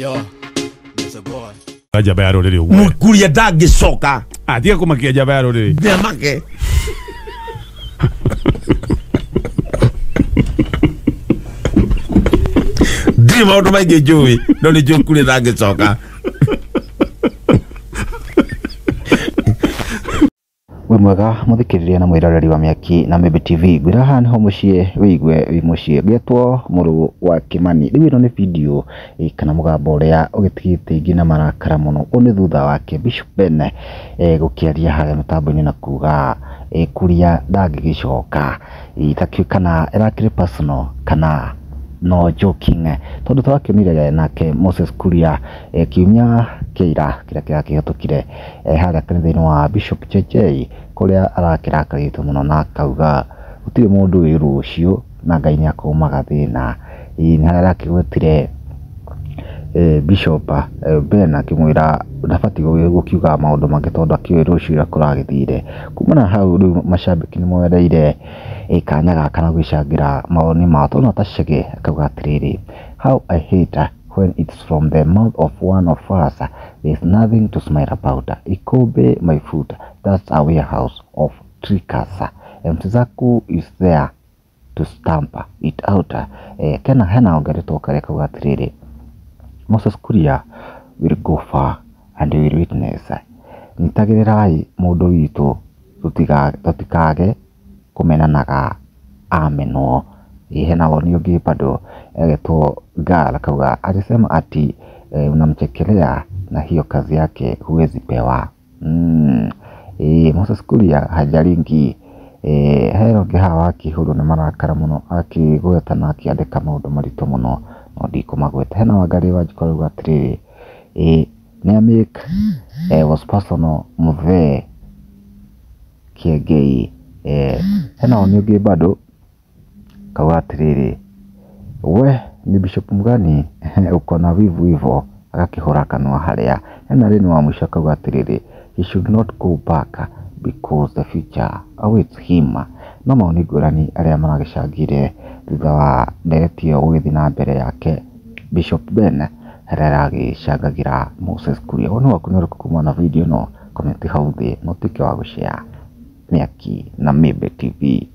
Yo, Mr. Boy. Njamba ya rũrĩrĩ ũguo. Kuria ndangĩcoka. Ah, tiga kũmakia njamba ya rũrĩrĩ. Nĩamake. Ndirĩ maũndũ maingĩ njũĩ, no nĩ njũĩ Kuria ndangĩcoka. Wĩ mwega mũthikĩrĩria na mwĩroreri wa Mĩaki na Mĩmbi TV. Ngwĩra haha nĩho mũciĩ wĩigue wĩ mũciĩ ngĩtwo mũrũ wa Kĩmani. Rĩu ĩno nĩ video kana mũgambo ũrĩa ũgĩtigĩte ingĩ na marakara mũno. Ũũ nĩ thutha wake Bishop Ben gũkĩaria harĩa mũtambo-inĩ na kuga Kuria ndangĩgĩcoka. Itakĩũĩ kana ĩrakĩrĩ personal kana no joking, tondũ tũrakĩonire nake Moses Kuria kiumia kĩa ira kĩrĩa kĩrakĩhĩtũkire harĩa kanitha-inĩ wa Bishop JJ kũrĩa arakĩrakarĩte mũno na akauga gũtirĩ mũndũ wĩ rũciũ na Ngai nĩ akũmaga thĩna. Nĩ harĩa arakĩgwetire Bishop Ben akĩmwĩra ndabatiĩ gũkiuga maũndũ mangĩ tondũ akĩũĩ rũciũ ũrĩa kũragĩthire. Kumana na hau rĩu macambĩki nĩ moereire kanya gaka na gwĩcangĩra mawoni mao. Tũrona ta Chege akauga atĩrĩrĩ, how I hate when it's from the mouth of one of us, there's nothing to smile about. Ikombe my foot, that's a warehouse of trickers. MC Zaku is there to stamp it out. Kena hena ongeretwo karĩa kauga atĩrĩrĩ, Moses Kuria will go far and will witness. Nyitagĩrĩrai mũndũ witũ tũtikage kũmenanaga amenwo. Hena woni ũngĩ bado egetwo Gal akauga alisema ati unamchekelea na hiyo kazi yake huwezi pewa. Moses Kuria hajaringi. Hena ũngĩ haha wakĩhũrwo nĩ marakara mũno akĩgweta na akĩandĩka maũndũ maritũ mũno no ndikũmagweta. Hena Wangarĩ Wanjikũ arauga atĩrĩrĩ, nĩ make was personal mũthee Kĩengei. Hena woni ũngĩ bado kauga atĩrĩrĩ, we ni Bishop mgani uko na wivu hivo, agakĩhũra kanua harĩa. Hena Leni wa mũico akauga atĩrĩrĩ, he should not go back because the future awaits him. No maoni ngũrani arĩa maragĩcangire thutha wa ndereti ĩyo gũgĩthiĩ na mbere yake Bishop Ben harĩa aragĩcangagĩra Moses Kuria. Woni waku nĩ ũrĩkũ kumana na video ĩno? Comment hau thĩ na ũtuĩke wa gũshare Mĩaki na Mĩmbi TV.